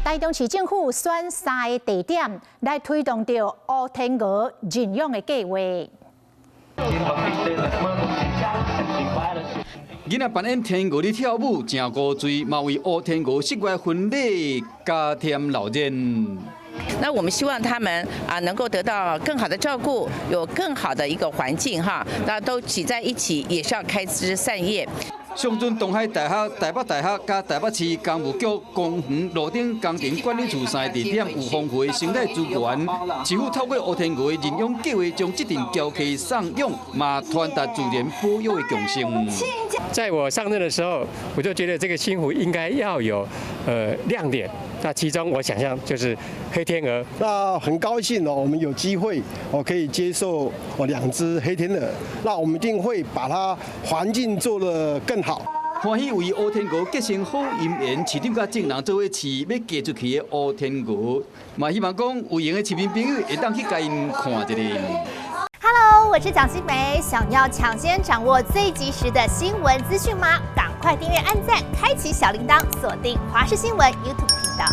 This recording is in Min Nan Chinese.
台中市政府選三个地點來推動著烏天鵝認養的計劃。囡仔扮演天鵝咧跳舞，誠古錐，嘛為烏天鵝室外婚禮加添鬧熱。那我們希望他們啊能夠得到更好的照顧，有更好的一個環境哈。那都擠在一起，也是要開枝散葉。上陣東海大學、台北大學佮台北市工務局公園路頂工程管理處三个地點有豐富的生態資源，市府透過烏天鵝的認養計劃，將這陣嬌客送養，嘛傳達自然保育的共識。在我上任的時候，我就覺得這個新湖應該要有亮點。那其中我想象就是黑天鵝。那很高興哦，我們有機會哦可以接受哦兩隻黑天鵝。那我們一定會把它環境做得更好。歡喜為烏天鵝結成好姻緣，市長佮眾人做伙飼欲嫁出去的烏天鵝，嘛希望講有閒的市民朋友會當去共𪜶看一下。 Hello，我是蔣新梅，想要搶先掌握最及時的新聞資訊嗎？趕快訂閱、按讚、開啟小鈴鐺，鎖定華視新聞 YouTube 頻道。